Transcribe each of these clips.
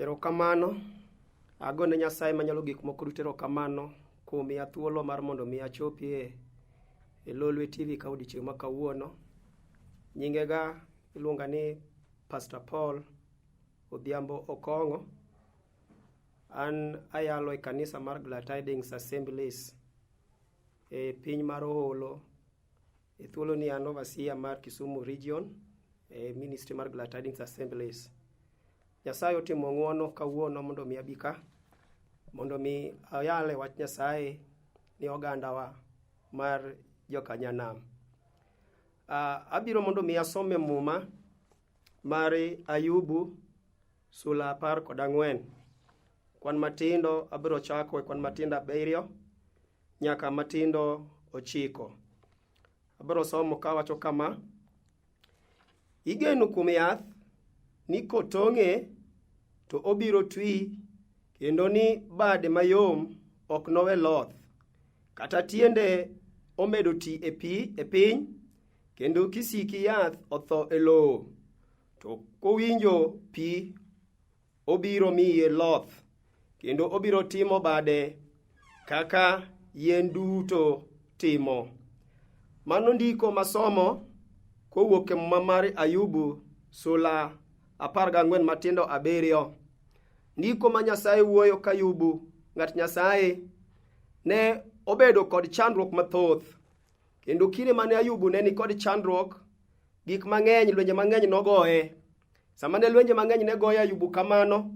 Erokamano. Agone Nyasaye manyalo gik moko duto erokamano kuom miya thuolo mar mondo mi achopie e Lolwe TV ka odiochieng' ma kawuono. Nyingega iluonga ni Pastor Paul Odhiambo Okong'o. An ayalo e kanisa mar Glad Tidings Assemblies e piny mar Oolo. E thuolo ni an overseer mar Kisumu Region e ministry mar Glad Tidings Assemblies. Nyasaye otimo ng'wono kawuono mondo mi abi ka mondo mi ayale wach Nyasaye ni ogandawa mar jokanyanam. Abiro mondo mi asome muma mar Ayubu sula 14. Kwan matindo abiro chako e kwan matindo 7 nyaka matindo 9. Abiro somo kawacho kama. Igeno kuom yath ni kotong'e to obiro twi kendo ni bade mayom ok nowe loth. Kata tiende omedo ti e pi e piny kendo kisiki yath otho e lowo to kowinjo pi obiro miye loth kendo obiro timo bade kaka yien duto timo. Mano ndiko masomo kowuok e muma mar Ayubu sula 14 matindo 7. Ndiko ma Nyasaye wuoyo ka Ayubu ng'at Nyasaye ne obedo kod chandruok mathoth. Kendo kinde mane Ayubu ne ni kod chandruok, gik mang'eny, lwenje mang'eny nogoye. Sama ne lwenje mang'eny ne goyo Ayubu kamano,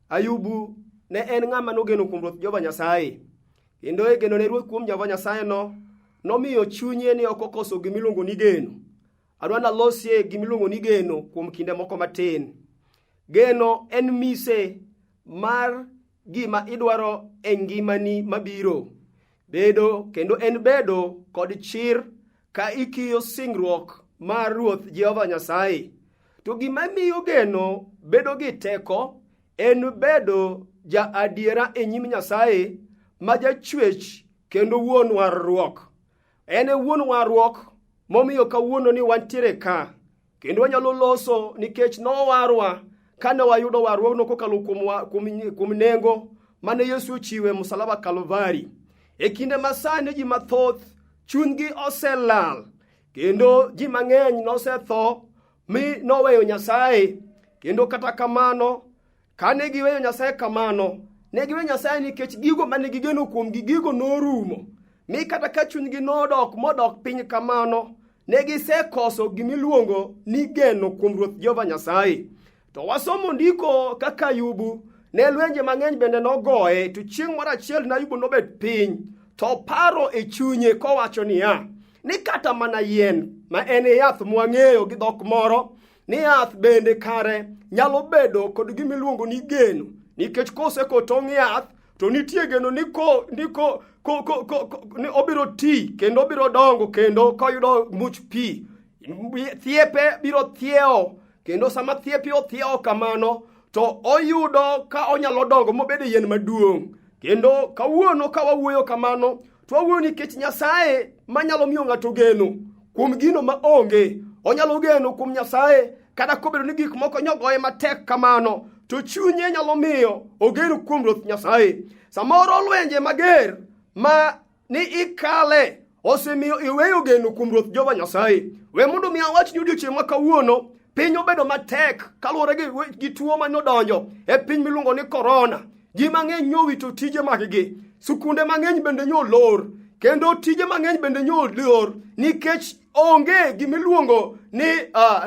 Ayubu ne en ng'ama nogeno kuom Ruoth Jehova Nyasaye. Kendo e geno ne Ruoth kuom Jehova Nyasaye no, nomiyo chunye ne ok okoso gimiluongo ni geno. Adwa nalosie gimiluongo ni geno kuom kinde moko matin. Geno en mise mar gima idwaro e ngimani mabiro. Bedo kendo en bedo kod chir ka ikiyo singruok mar Ruoth Jehova Nyasaye. To gima miyo geno bedo gi teko en bedo ja adiera e nyim Nyasaye ma jachwech kendo wuon warruok. En e wuon warruok momiyo kawuono ni wantiere ka kendo wanyalo loso nikech nowarwa kane wayudo warruogno kokalo kuom nengo mane Yesu ochiwo e musalaba Kalvari. E kinde ma sani ji mathoth chunygi oselal kendo ji mang'eny nosetho mi noweyo Nyasaye kendo kata kamano kane giweyo Nyasaye kamano ne giweyo Nyasaye nikech gigo mane gigeno kuomgi gigo norumo mi kata ka chunygi nodok modok piny kamano ne gisekoso gimiluongo ni geno kuom Ruoth Jehova Nyasaye. To wasomo ndiko kaka Ayubu ne lwenje mang'eny bende nogoye to chieng' moro achiel ne Ayubu nobet piny to paro e chunye kowacho niya ni kata mana yien ma en yath mwang'eyo gi dhok moro ni yath bende kare nyalo bedo kod gimiluongo ni geno nikech kosekotong' yath to nitie geno ni ko ni ko ko ko ko ni obiro ti kendo obiro dongo kendo koyudo much pi thiepe biro thiewo kendo sama thiepe othiewo kamano to oyudo ka onyalo dongo mobed yien maduong' kendo kawuono ka wawuoyo kamano to wawuoyo nikech Nyasaye manyalo miyo ng'ato geno kuom gino ma onge onyalo geno kuom Nyasaye kata kobedo ni gik moko nyogoye matek kamano to chunye nyalo miyo ogen kuom Ruoth Nyasaye. Samoro lwenje mager ma ni ikale osemiyo iweyo geno kuom Ruoth Jehova Nyasaye. We mondo mi awach ni odiochieng' ma kawuono piny obedo matek kaluwore gi tuo mane odonjo e piny miluongo ni korona. Ji mang'eny nyowito tije maggi, sukunde mang'eny bende nyolor, kendo tije mang'eny bende nyolor nikech onge gimiluongo ni,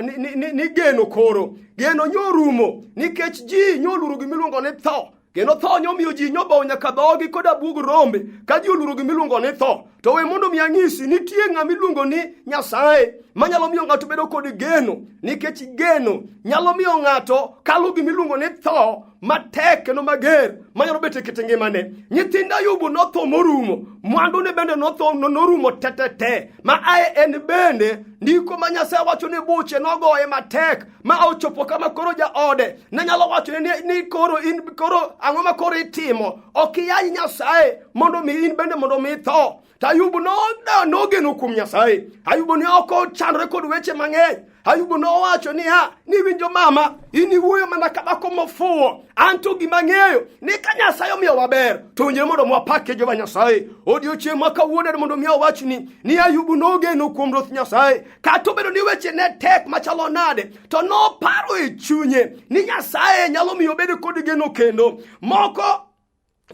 ni, ni, ni geno koro. Geno nyorumo nikech ji nyoluoro gimiluongo ni tho. Kendo tho nyomiyo ji nyobowo nyaka dhogi kod abuog rombe ka ji oluoro gimiluongo ni tho. To we mondo mi anyisi nitie ng'ama iluongo ni Nyasaye manyalo miyo ng'ato bedo kod geno nikech geno nyalo miyo ng'ato kalo gimiluongo ni tho matek kendo mager manyalo bet e kit ngimane. Nyithind Ayubu notho morumo, mwandune bende notho norumo tetete ma ae en bende ndiko ma Nyasaye wacho ni buche nogoye matek ma ochopo kama koro jaode ne nyalo wacho ni, ni koro in koro ang'o ma koro itimo ok iyany Nyasaye mondo mi in bende mondo mi itho. To Ayubu nogeno kuom Nyasaye. Ayubu ne ok ochandore kod weche mang'eny. Ayubu nowacho niya, ni winjo mama, in iwuoyo mana ka dhako mofuwo. An to gima ang'eyo ni ka Nyasaye omiyowa ber, to owinjore mondo wapake Jehova Nyasaye. Odiechieng' ma kawuono mondo mi awachni ni Ayubu nogeno kuom Ruoth Nyasaye. Kata obedo ni weche ne tek machalo nade, to noparo e chunye ni Nyasaye nyalo miyo obed kod geno kendo. Moko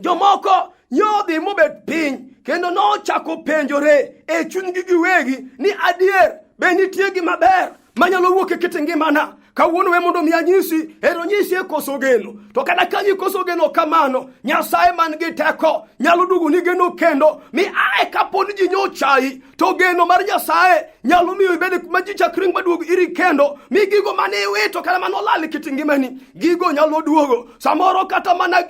Jomoko nyodhi mobet piny kendo nochako penjore e chunygi giwegi ni adier be nitie gima ber manyalo wuok e kit ngimana. Kawuono we mondo mi anyisi, ero nyisi e koso geno. To kata ka ikoso geno kamano, Nyasaye man gi teko nyalo duogo ni geno kendo mi ae kapo ni ji nyochayi, to geno mar Nyasaye nyalo miyo ibed ma ji chak ring maduog iri kendo mi gigo mane iwito kata mane olal e kit ngimani gigo nyalo duogo. Samoro kata mana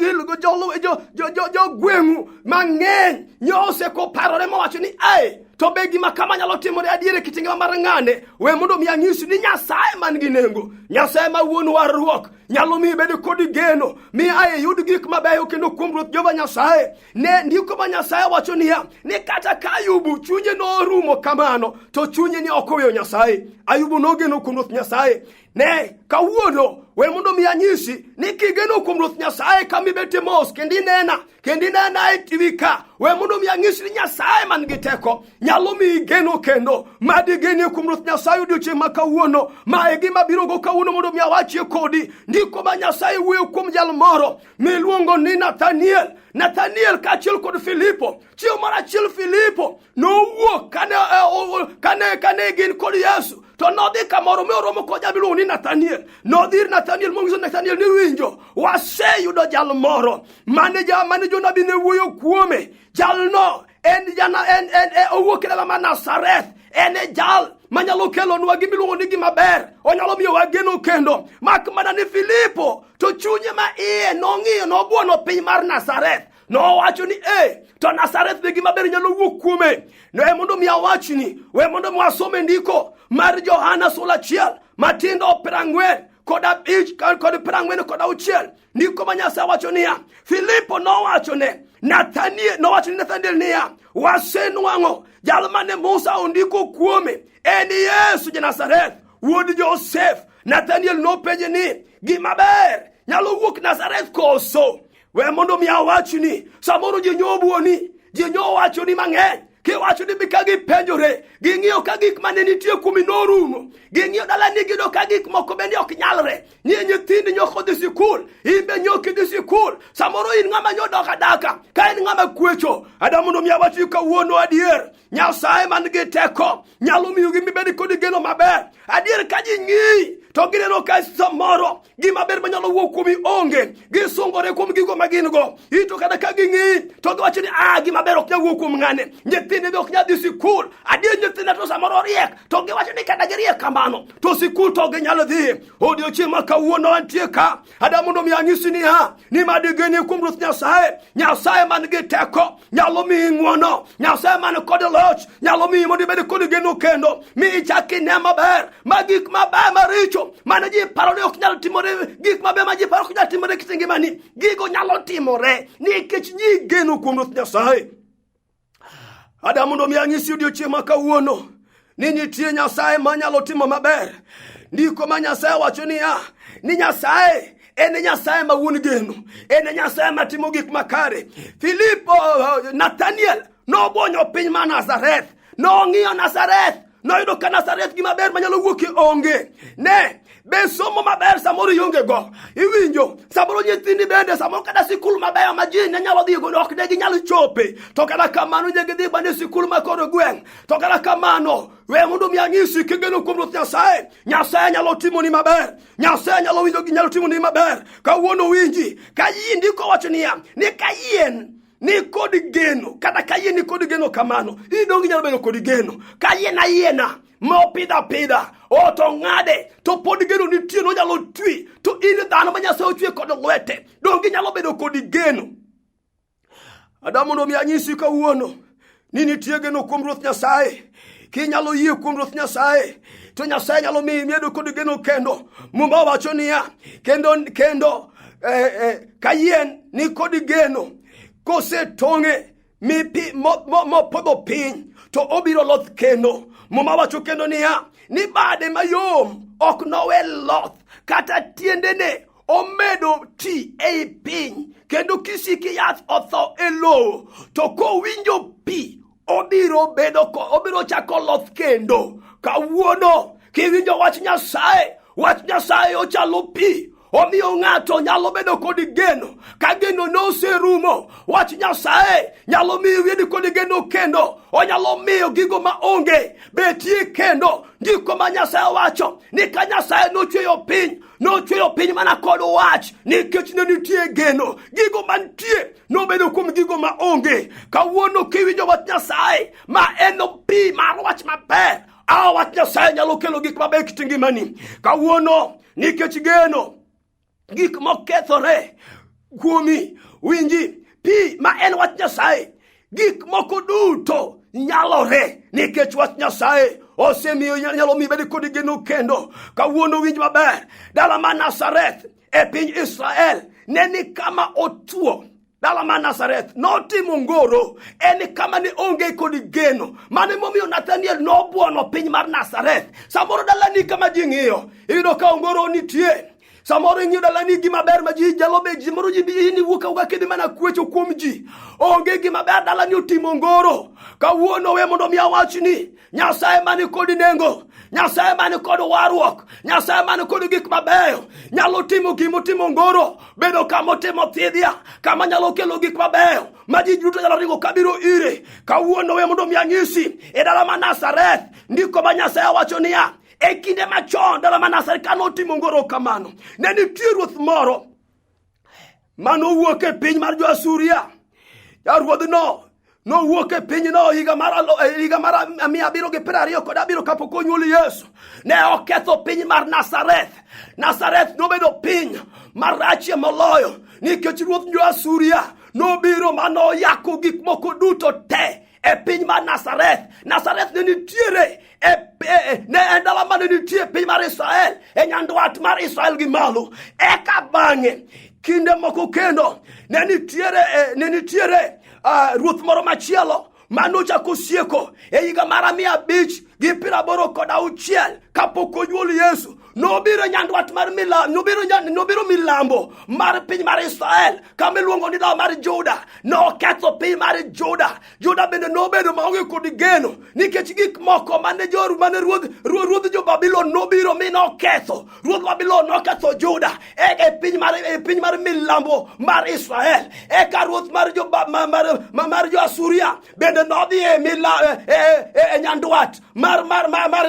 jogweng'u mang'eny nyose koparore mowacho ni ae to be gima kama nyalo timore adier e kit ngima mar ng'ane. We mondo mi anyisi ni Nyasaye man gi nengo, Nyasaye ma wuon warruok nyalo miyo ibed kod geno mi ae iyud gik mabeyo kendo kuom Ruoth Jehova Nyasaye. Ne ndiko ma Nyasaye wacho niya ni kata ka Ayubu chunye norumo kamano to chunye ni ok oweyo Nyasaye. Ayubu nogeno kuom Ruoth Nyasaye. Ne kawuono we mondo mi anyisi ni kigeno kuom Ruoth Nyasaye kama ibete mos kendo inena kendo inena e TV ka, we mondo mi anyisi ni Nyasaye man gi teko nyalo miyi geno kendo. Mad igenie kuom Ruoth Nyasaye odiochieng' ma kawuono. Ma e gima biro go kawuono mondo mi awachie kodi. Ndiko ma Nyasaye wuoyo kuom jal moro miluongo ni Nathaniel. Nathaniel kaachiel kod Filipo. Chieng' moro achiel Filipo nowuok kane, eh, kane, kane gin kod Yesu to nodhi kamoro mi oromo kod jal miluongo ni Nathaniel. Nodhi ir Nathaniel monyiso Nathaniel ni winjo, waseyudo jal moro mane ja mane jonabi ne wuoyo kuome. Jalno en jana en en, en owuok e dala mar Nazareth. En e jal manyalo kelonwa gima iluongo ni gima ber, onyalo miyowa geno kendo. Mak mana ni Filipo to chunye ma iye nong'iyo nobwono piny mar Nazareth. Nowacho ni e to Nazareth be gima ber nyalo wuok kuome. No e mondo mi awachni, we mondo mi wasom e ndiko mar Johana sula achiel matindo 45 kod 46. Ndiko ma Nyasaye wacho niya, Filipo nowacho ne Nathaniel, nowacho ni Nathaniel niya, wasenwang'o jal mane Musa ondiko kuome, en Yesu ja Nazareth, wuod Josef. Nathaniel nopenje ni, gima ber nyalo wuok Nazareth koso? We mondo mi awachni, samoro ji nyobuoni, ji nyowachoni mang'eny kiwacho ni ka gipenjore, ging'iyo ka gik mane nitie kuomi norumo, ging'iyo dalani giyudo ka gik moko bende ok nyalre, ni nyithindi nyok odhi sikul, in be nyok idhi sikul, samoro in ng'ama nyodok adaka, ka in ng'ama kwecho. Ada mondo mi awachni kawuono adier, Nyasaye man gi teko nyalo miyo gi mibed kod geno maber. Adier ka ji ng'iyi to gineno ka samoro gima ber manyalo wuok kuomi onge, gisungore kuom gigo ma gin go. Ito kata ka ging'iyi to giwacho ni ah, gima ber ok nyal wuok kuom ng'ane, nyithinde be ok nyal dhi sikul. Adier nyithinda to samoro riek, to giwacho ni kata giriek kamano to sikul to ginyalo dhi. Odiochieng' ma kawuono antie ka, ada mondo mi anyisi niya ni mad igenie kuom Ruoth Nyasaye. Nyasaye man gi teko nyalo miyi ng'wono, Nyasaye man kod loch nyalo miyi mondo ibed kod geno kendo mi ichak ine maber ma gik maber maricho mane ji paro ni ok nyal timore, gik maber ma ji paro ok nyal timore kit ngimani, gigo nyalo timore nikech ji geno kuom Ruoth Nyasaye. Ada mondo mi anyisi odiochieng' ma kawuono ni nitie Nyasaye manyalo timo maber. Ndiko ma Nyasaye wacho niya ni Nyasaye en Nyasaye ma wuon geno, en Nyasaye matimo gik makare. Filipo, Nathaniel nobwonyo piny ma Nazareth, nong'iyo Nazareth, noyudo ka Nazareth gima ber manyalo wuokie onge. Ne be somo maber samoro ionge go, iwinjo samoro nyithindi bende samoro kata sikul mabeyo ma ji ne nyalo dhi godo ok ne ginyal chope, to kata kamano ne gidhi mana e sikul ma kor gweng'. To kata kamano we mondo mi anyisi kigeno kuom Ruoth Nyasaye, Nyasaye nyalo timoni maber, Nyasaye nyalo winjo nyalo timoni maber. Kawuono winji ka yie, ndiko wacho niya ni ka yien ni kod geno, kata ka yie ni kod geno kamano, in donge inyalo bedo kod geno. Ka yien ayiena ma opidh apidha o to ng'ade to pod geno nitie, nonyalo twi, to in dhano ma Nyasaye ochwe kod lwete, donge inyalo bedo kod geno. Ada mondo mi anyisi kawuono ni nitie geno kuom Ruoth Nyasaye. Kinyalo yie kuom Ruoth Nyasaye to Nyasaye nyalo miyi ibedo kod geno kendo. Muma wacho niya, kendo kendo ka yien ni kod geno kosetong'e mi pi mopodho piny to obiro loth kendo. Muma wacho kendo niya ni bade mayom ok nowe loth kata tiendene omedo ti ei piny kendo kisiki yath otho e lowo to kowinjo pi obiro bedo obiro chako loth kendo. Kawuono kiwinjo wach Nyasaye, wach Nyasaye ochalo pi omiyo ng'ato nyalo bedo kod geno ka geno noserumo. Wach Nyasaye nyalo miyo ibed kod geno kendo, onyalo miyo gigo ma onge betie kendo. Ndiko ma Nyasaye wacho ni ka Nyasaye nochweyo piny, nochweyo piny mana kod wach, nikech ne nitie geno. Gigo mantie nobedo kuom gigo ma onge. Kawuono kiwinjo wach Nyasaye ma en pi mar wach maber, a wach Nyasaye nyalo kelo gik maber kit ngimani. Kawuono nikech geno gik mokethore kuomi, winji pi ma en wach Nyasaye, gik moko duto nyalore nikech wach Nyasaye osemiyo nyalo miyo ibed kod geno kendo. Kawuono winj maber, dala ma Nazareth e piny Israel ne ni kama otuo. Dala ma Nazareth notimo ngoro, en kama ne onge kod geno. Mano emomiyo Nathaniel nobuono piny mar Nazareth. Samoro dalani kama ji ng'iyo, iyudo ka ongoro nitie. Samoro ing'iyo dalani gima ber ma ji nyalo bet, samoro ji in iwuok awuoka kidhi mana kwecho kuom ji. Onge gima ber, dalani otimo ngoro. Kawuono we mondo mi awachni, Nyasaye mani kod nengo, Nyasaye mani kod warruok, Nyasaye mani kod gik mabeyo, nyalo timo gimotimo ngoro, bedo kama otimo thidhia, kama nyalo kelo gik mabeyo ma ji duto nyalo ringo kabiro ire. Kawuono we mondo mi anyisi, e dala ma Nazareth, ndiko ma Nyasaye wacho niya, e kinde machon dala ma Nazareth kane otimo ngoro kamano, ne nitie ruoth moro manowuok e piny mar jo-Asuria. Ruodhno nowuok e pinyno higa mar 727 kapok onyuol Yesu. Ne oketho piny mar Nazareth. Nazareth nobedo piny marachie moloyo nikech ruodh jo-Asuria nobiro manoyako gik moko duto te e piny mar Nazareth. Nazareth ne nitiere ne en dala mane nitie piny mar Israel, e nyandwat mar Israel gi malo. Eka bang'e kinde moko kendo ne nitiere ruoth moro machielo manochako sieko e higa mar 586 kapok onyuol Yesu. Nobiro nyandwat mar nobiro milambo mar piny mar Israel kama iluongo ni dala mar Juda. Noketho piny mar Juda. Juda bende nobedo maonge kod geno nikech gik moko mane mane ruodh jo Babulon nobiro mi noketho. Ruodh Babulon noketho Juda e piny mar milambo mar Israel. Eka ruoth mar jo Asuria bende nodhi e nyandwat mar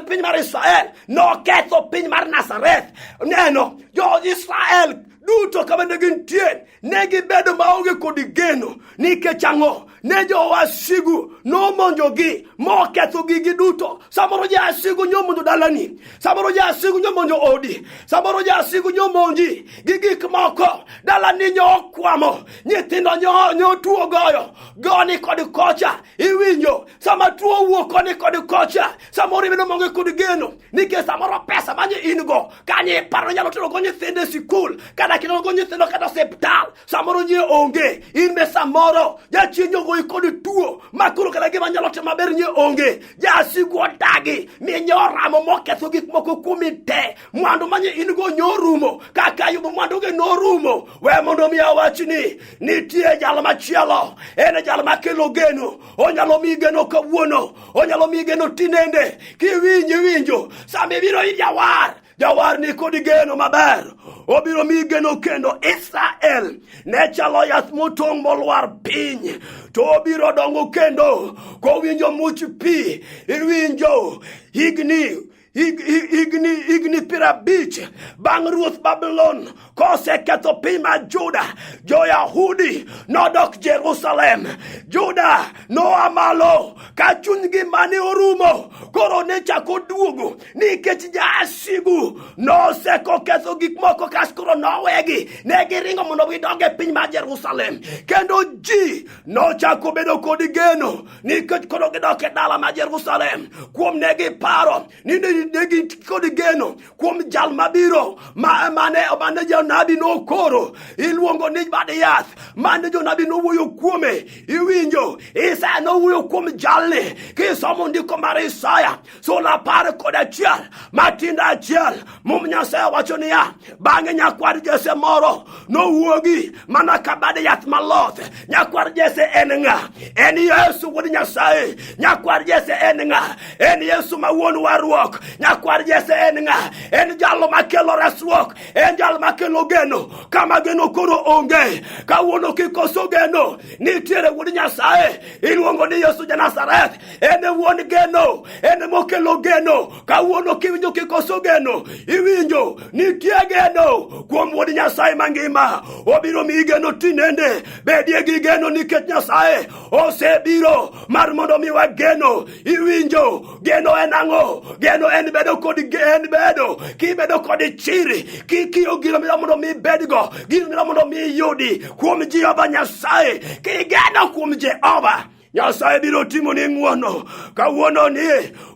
piny mar Israel. Noketho piny mar Nazareth. Neno jo Israel duto kama ne gintie ne gibedo maonge kod geno nikech ang'o? Ne jowasigu nomonjogi moketho gigi duto. Samoro jasigu nyomonjo dalani, samoro jasigu nyomonjo odi, samoro jasigu nyomonji gi gik moko. Dalani nyokwamo, nyithindo nyotuo goyo goni kod kocha. Iwinjo sama tuo wuok koni kod kocha, samoro ibedo maonge kod geno nikech samoro pesa manye in go kanye iparo nyalo tero go nyithindo e sikul kata kelo go nyithindo kata osiptal, samoro nyie onge. In be samoro jachien ogoyi kod tuo ma koro kata gima nyalo timo maber nyie onge. Jasigu odagi mi nyoramo moketho gik moko kuomi te. Mwandu manye in go nyorumo kaka Ayub mwandu ge norumo. We mondo mi awachni nitie jal machielo, en jal makelo geno. Onyalo miyi geno kawuono, onyalo miyi geno tinende. Kiwinjo iwinjo sama ibiro ir jawar, jawar ni kod geno maber, obiro miyi geno kendo. Israel ne chalo yath motong' molwar piny, to obiro dongo kendo kowinjo much pi. Iwinjo higni 50 bang' ruoth Babulon koseketho piny mar Juda, jo-Yahudi nodok Jerusalem. Juda noa malo ka chunygi mane orumo koro ne chako duogo nikech jasigu noseko ketho gik moko kas koro nowegi. Ne giringo mondo gidog e piny mar Jerusalem, kendo ji nochako bedo kod geno nikech koro gidok e dala mar Jerusalem. Kuom ne giparo ni ne ne gin kod geno kuom jal mabiro ma mane mane jonabi nokoro iluongo ni bad yath mane jonabi nowuoyo kuome iwinjo Isaya nowuoyo kuom jalni kisomo ndiko mar Isaya sula 11 matindo 1 mum Nyasaye wacho niya bang'e nyakwar Jesse moro nowuogi mana ka bad yath maloth. Nyakwar Jesse en ng'a? En Yesu wuod Nyasaye. Nyakwar Jesse en ng'a? En Yesu ma wuon warruok. Nyakwar Jesse en ng'a? En jalo makelo resruok, en jal makelo geno kama geno koro onge. Kawuono kikoso geno, nitiere wuod Nyasaye iluongo ni Yesu ja Nazareth. En e wuon geno, en emokelo geno. Kawuono kiwinjo kikoso geno, iwinjo nitie geno kuom wuod Nyasaye mangima. Obiro miyi geno tinende. Bedie gi geno nikech Nyasaye osebiro mar mondo omiwa geno. Iwinjo geno en ang'o? Geno en bedo kod en bedo kibedo kod chir kikiyo gino midwa mondo mi ibedgo, gino midwa mondo mi iyudi kuom Jehova Nyasaye. Kigeno kuom Jehova Nyasaye biro timoni ng'wono. Kawuono ni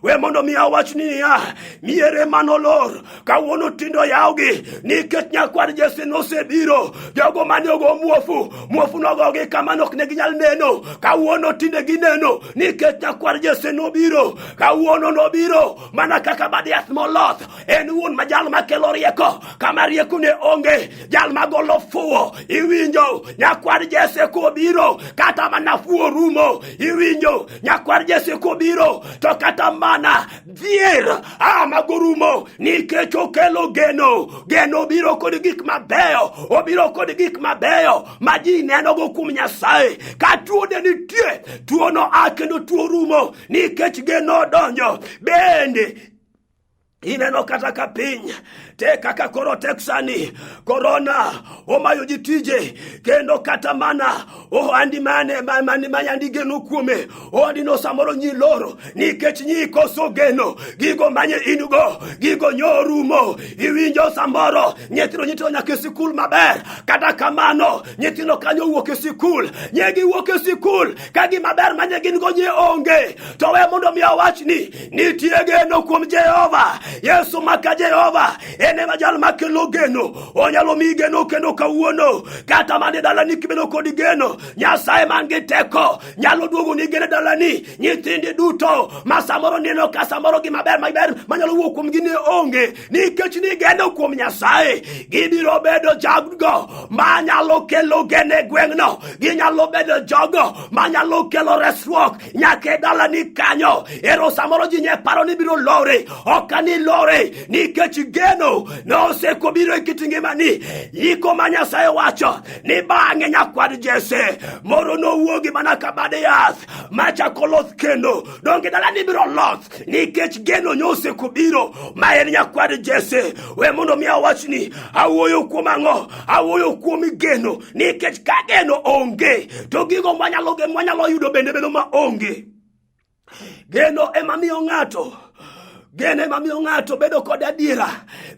we mondo mi awach ni niya, miere manolor kawuono tindo yawgi nikech nyakwar Jesse nosebiro. Jogo mane ogo muofu, muofu nogogi kamano ok ne ginyal neno. Kawuono tinde gineno nikech nyakwar Jesse nobiro. Kawuono nobiro mana kaka bad yath moloth. En wuon ma jal makelo rieko kama rieko ne onge, jal magolo fuwo. Iwinjo nyakwar Jesse kobiro, kata mana fuwo rumo. Iwinjo nyakwar Jesse kobiro, to kata mana dhier a mago rumo nikech okelo geno. Geno biro kod gik mabeyo, obiro kod gik mabeyo ma ji nenogo kuom Nyasaye. Ka tuo ne nitie, tuono a kendo tuo rumo nikech geno odonjo. Bende ineno kata ka piny te kaka koro tek sani, korona omayo ji tije, kendo kata mana ohandi mane mane mayandi geno kuome, ohandi no samoro nyi loro nikech nyi koso geno gigo manye in go, gigo nyorumo. Iwinjo samoro nyithindo nyithindo nyaka e sikul maber, kata kamano nyithindo kanyo wuok e sikul, nye giwuok e sikul ka gima ber manye gin go nye onge. To we mondo mi awach ni nitie geno kuom Jehova. Yesu maka Jehova en ema jal makelo geno. Onyalo miyi geno kendo kawuono, kata mana e dalani kibedo kod geno, Nyasaye man gi teko nyalo duogo ni geno e dalani. Nyithindi duto ma samoro neno ka samoro gima ber maber manyalo wuok kuomgi ne onge, nikech ni geno kuom Nyasaye, gibiro bedo jogo manyalo kelo geno e gweng'no, ginyalo bedo jogo manyalo kelo resruok nyaka e dalani kanyo. Ero samoro ji nye paro ni biro lore, ok ani lore nikech geno nosekobiro e kit ngimani. Yiko ma Nyasaye wacho ni bang'e nyakwar Jesse moro nowuogi mana ka bad yath machako loth kendo. Donge dalani biro loth nikech geno nyosekobiro ma en nyakwar Jesse. We mondo mi awachni, awuoyo kuom ang'o? Awuoyo kuom geno, nikech ka geno onge to gigo mwanyalo yudo bende bedo ma onge. Geno ema miyo ng'ato, geno ema miyo ng'ato bedo kod adiera,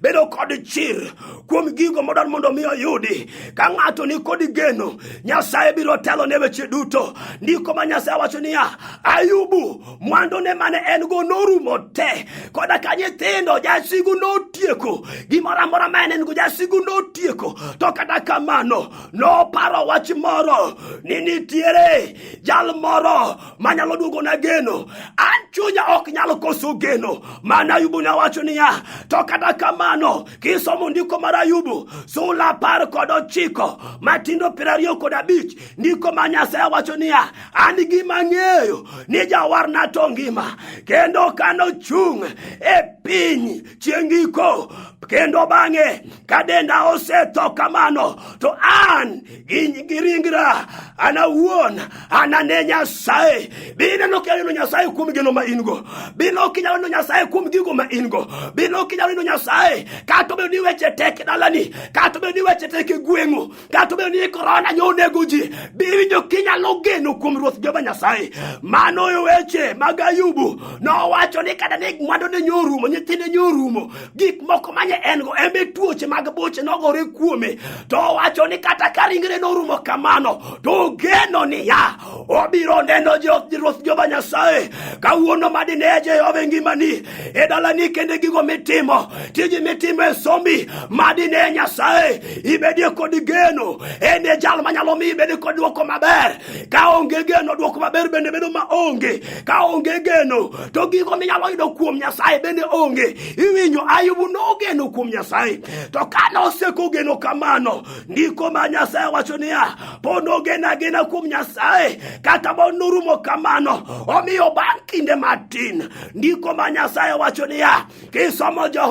bedo kod chir kuom gigo modwaro mondo mi oyudi. Ka ng'ato ni kod geno, Nyasaye biro telo ne weche duto. Ndiko ma Nyasaye wacho niya, Ayubu mwandune mane en go norumo te, koda ka nyithindo jasigu notieko, gimoro amora ma en go jasigu notieko. To kata kamano noparo wach moro ni nitiere jal moro manyalo duogona geno. An chunya ok nyal koso geno. Mana Ayubu ne wacho niya, to kata kamano kisomo ndiko mar Ayubu sula 19 matindo 25, ndiko ma Nyasaye wacho niya, an gima ang'eyo ni jawarna to ngima, kendo kanochung' e piny chieng' giko, kendo bang'e ka denda osetho kamano, to an gi ringra an awuon anane Nyasaye. Be ineno ka ineno Nyasaye kuom geno ma in go? Be ineno kinyalo neno Nyasaye kuom gigo ma in go? Be ineno kinyalo neno Nyasaye kata obedo ni weche tek e dalani, kata obedo ni weche tek e gweng'u, kata obedo ni korona nyo onego ji? Be iwinjo kinyalo geno kuom Ruoth Jehova Nyasaye? Mano e weche mag Ayubu. Nowacho ni kata ni mwandune nyo orumo, nyithinde nyo orumo, gik moko manye en go, en be tuoche mag boche nogore kuome, to owacho ni kata ka ringre norumo kamano, to ogeno niya obiro neno Ruoth Jehova Nyasaye. Kawuono madine Jehova e ngimani, E dalani kende gigo mitimo, tiji mitimo e sombi, madine Nyasaye ibedie kod geno. En e jal manyalo miyi ibed kod dwoko maber. Ka onge geno, dwoko maber bende bedo ma onge. Ka onge geno, to gigo minyalo yudo kuom Nyasaye bende onge. Iwinjo, Ayubu nogeno kuom Nyasaye, to ka noseko geno kamano, ndiko ma Nyasaye wacho niya, pod nogeno agena kuom Nyasaye kata bod norumo kamano. Omiyo bang' kinde matin, ndiko ma Nyasaye wacho niya, kisomo jo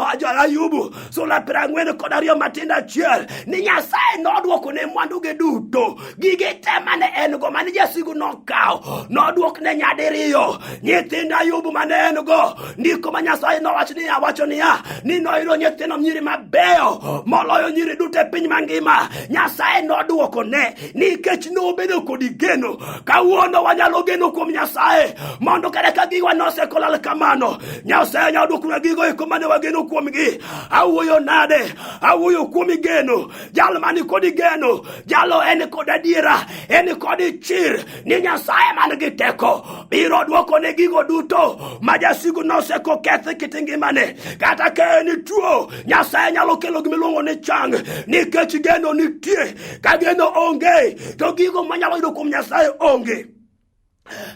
Ayubu sula 42 matindo achiel, ni Nyasaye nodwoko ne mwanduge duto, gige te mane en go mane jasigu nokawo nodwokne nyadiriyo. Nyithind Ayubu mane en go, ndiko ma Nyasaye nowacho niya, wacho niya ni noyudo nyithindo nyiri mabeyo moloyo nyiri duto e piny mangima. Nyasaye nodwoko ne nikech nobedo kod geno. Kawuono wanyalo geno kuom Nyasaye mondo kata ka giwa nosekolal kamano, Nyasaye nyalo dwokonwa gigo eko mane wageno kuomgi. Awuoyo nade? Awuoyo kuom geno. Jal mani kod geno, jalo en kod adiera, en kod chir ni Nyasaye man gi teko biro dwokone gigo duto ma jasigu noseko keth kit ngimane. Kata ka en tuo, Nyasaye nyalo kelo gima iluongo ni chang, nikech geno nitie. Ka geno onge, to gigo manyalo yudo kuom Nyasaye onge.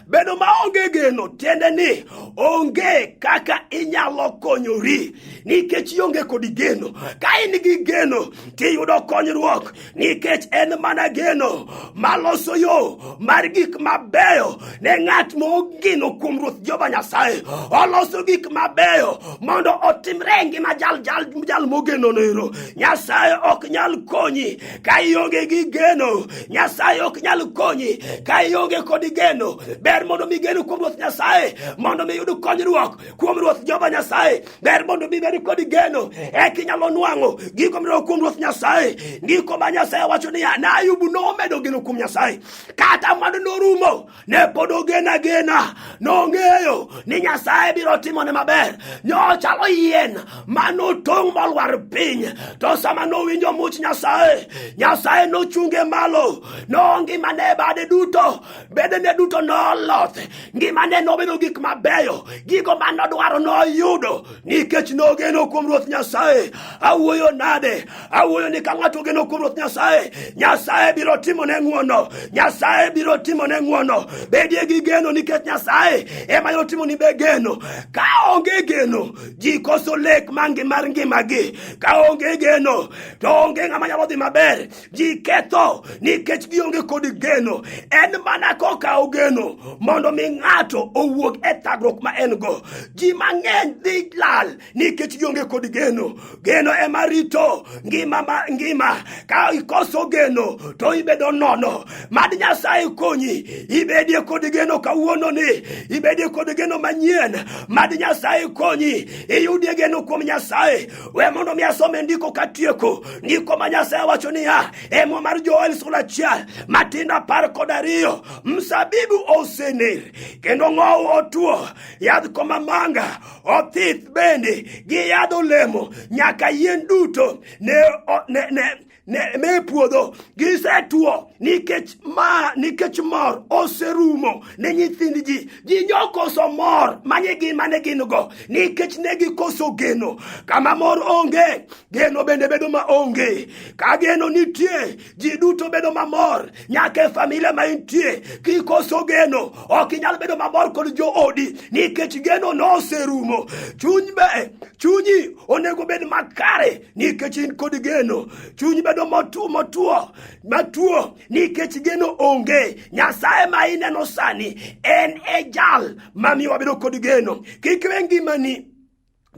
Bedo maonge geno tiende ni onge kaka inyalo konyori nikech ionge kod geno. Ka in gi geno tiyudo konyruok nikech en mana geno maloso yo mar gik mabeyo ne ng'at mogeno kuom Ruoth Jehova Nyasaye. Oloso gik mabeyo mondo otimre e ngima jal, jal, jal mogeno nero. Nyasaye ok nyal konyi ka ionge gi geno. Nyasaye ok nyal konyi ka ionge kod geno. Ber mondo mi geno kuom Ruoth Nyasaye mondo mi yud konyruok kuom Ruoth Jehova Nyasaye. Ber mondo mi bed kod geno eka inyalo nwang'o gigo midwaro kuom Ruoth Nyasaye. Ndiko ma Nyasaye wacho niya, ne Ayubu nomedo geno kuom Nyasaye kata mwandu norumo, ne pod ogeno agena. Nong'eyo ni Nyasaye biro timone maber. Nyochalo yien manotong' molwar piny, to sama nowinjo much Nyasaye, Nyasaye nochunge malo. Nongimane bade duto, bedene duto noloth, ngimane nobedo gik mabeyo, gigo manodwaro noyudo nikech nogeno kuom Ruoth Nyasaye. Awuoyo nade? Awuoyo ni ka ng'ato ogeno kuom Ruoth Nyasaye, Nyasaye biro timone ng'wono. Nyasaye biro timone ng'wono. Bedie gi geno nikech Nyasaye ema nyalo timoni be geno. Ka onge geno, ji koso lek mar ngimagi. Ka onge geno, to onge ng'ama nyalo dhi maber. Ji ketho nikech gionge kod geno. En mana koka ogeno mondo mi ng'ato owuog e thagruok ma en go. Ji mang'eny dhi lal nikech gionge kod geno. Geno ema rito ngima ma ngima. Ka ikoso geno to ibedo nono. Mad Nyasaye konyi ibedie kod geno kawuono ni, ibedie kod geno manyien. Mad Nyasaye konyi iyudie geno kuom Nyasaye. We mondo mi asome ndiko katieko. Ndiko ma Nyasaye wacho niya e Muma mar Joel sula 1 matindo 12, mzabibu osener kendo ng'owu otwo, yadh komamanga othith bende gi yadh olemo, nyaka yien duto ne, ne, ne, ne, me puodho gisetwo nikech ma nikech mor oserumo ne nyithind ji. Ji nyokoso mor manye gi mane gin go nikech ne gikoso geno. Kama mor onge, geno bende bedo ma onge. Ka geno nitie, ji duto bedo mamor, nyaka e familia ma intie. Kikoso geno, ok inyal bedo mamor kod joodi nikech geno noserumo. Chuny be, chunyi onego bed makare nikech in kod geno. Chuny bedo motuo motuo matuo nikech geno onge. Nyasaye ma ineno sani en e jal mamiyo wabedo kod geno. Kik we ngimani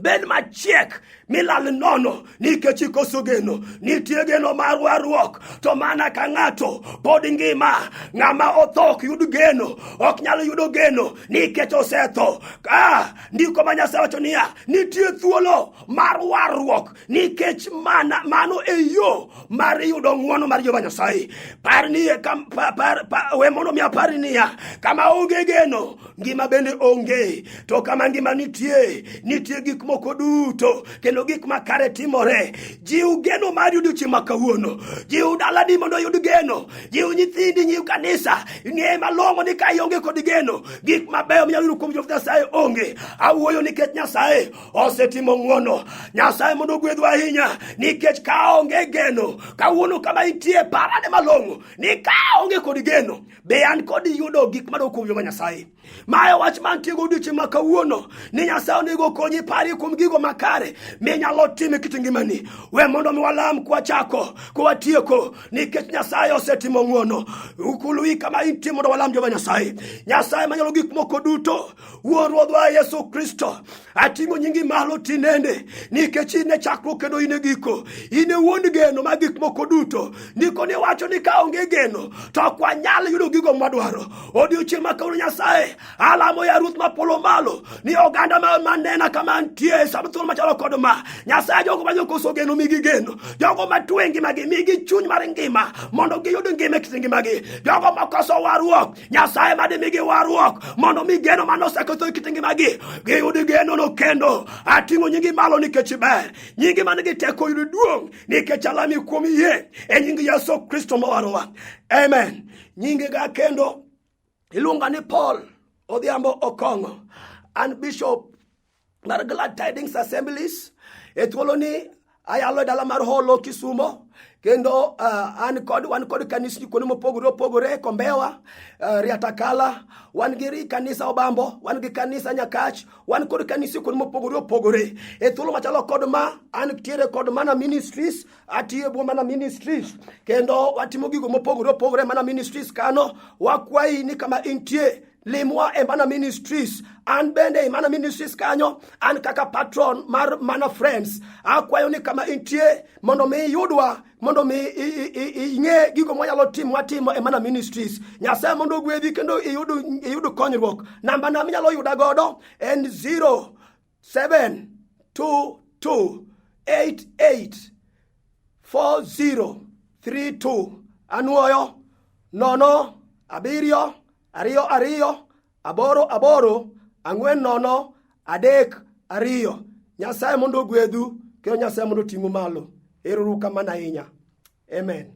bed machiek milal nono nikech ikoso geno. Nitie geno mar warruok, to mana ka ng'ato pod ngima. Ng'ama otho ok yud geno, ok nyal yudo geno nikech osetho. Ka ndiko ma Nyasaye wacho niya, nitie thuolo mar warruok nikech mana mano e yo mar yudo ng'wono mar Jehova Nyasaye. Par ni kam, pa, par, pa, we mondo mi apar niya, kama onge geno, ngima bende onge, to kama ngima nitie, nitie gik moko duto. Kendo kendo gik makare timore. Jiw geno mari odiochieng' ma kawuono. Jiw dalani mondo oyud geno. Jiw nyithindi, jiw kanisa. Ng'e malong'o ni ka ionge kod geno, gik mabeyo minyalo yudo kuom Jehova Nyasaye onge. Awuoyo nikech Nyasaye osetimo ng'wono. Nyasaye mondo ogwedhwa ahinya nikech ka onge geno, kawuono kama intie parane malong'o ni ka onge kod geno, be an kod yudo gik madok kuom Jehova Nyasaye. Mae wach mantie go odiochieng' ma kawuono ni Nyasaye onego okonyi parie kuom gigo makare minyalo timo e kit ngimani. We mondo mi walam kwachako kwatieko nikech Nyasaye osetimo ng'wono. Ukulu kama intie mondo walam Jehova Nyasaye. Nyasaye manyalo gik moko duto, Wuon Ruodhwa Yesu Kristo, ating'o nyingi malo tinende nikech in e chakruok kendo in e giko. In e wuon geno mag gik moko duto. Ndiko ni wacho ni ka onge geno to ok wanyal yudo gigo mwadwaro. Odiochieng' ma kawuono Nyasaye, alamo ya Ruoth ma polo malo ni oganda ma manena kama antie sama thuolo machalo kod ma. Nyasaye jogo ma nyokoso geno migi geno. Jogo ma tuo e ngimagi migi chuny mar ngima mondo giyud ngima e kit ngimagi. Jogo mokoso warruok Nyasaye madi migi warruok mondo mi geno mane oseketho e kit ngimagi giyud genono kendo. Ating'o nyingi malo nikech iber, nyingi man gi teko yud duong' nikech alami kuom yie e nying Yesu Kristo mowarowa. Amen. Nyingega kendo iluonga ni Paul Odhiambo Okong'o. An bishop mar Glad Tidings Assemblies. E thuoloni ayalo e dala mar Holo Kisumo kendo an kod wan kod kanisni kuonde mopogore opogore Kombewa, Riatakala, wan gi kanisa Obambo, wan gi kanisa Nyakach, wan kod kanisni kuonde mopogore opogore. E thuolo machalo kod ma an tiere kod Mana Ministries, atiyo e bwo Mana Ministries kendo watimo gigo mopogore opogore Mana Ministries kano. Wakwayi ni kama intie limwa e Mana Ministries. An bende e Mana Ministries kanyo, an kaka patron mar Mana Friends, akwayo ni kama intie mondo mi iyudwa, mondo mi ing'e gigo mwanyalo timo watimo e Mana Ministries. Nyasaye mondo ogwedhi kendo iyud konyruok. Namba na minyalo yuda godo en 0722 88 4032. Anuoyo 0 7 2 2 8 8 4 0 3 2. Nyasaye mondo ogwedhu kendo Nyasaye mondo oting'u malo. Ero uru kamano ahinya. Amen.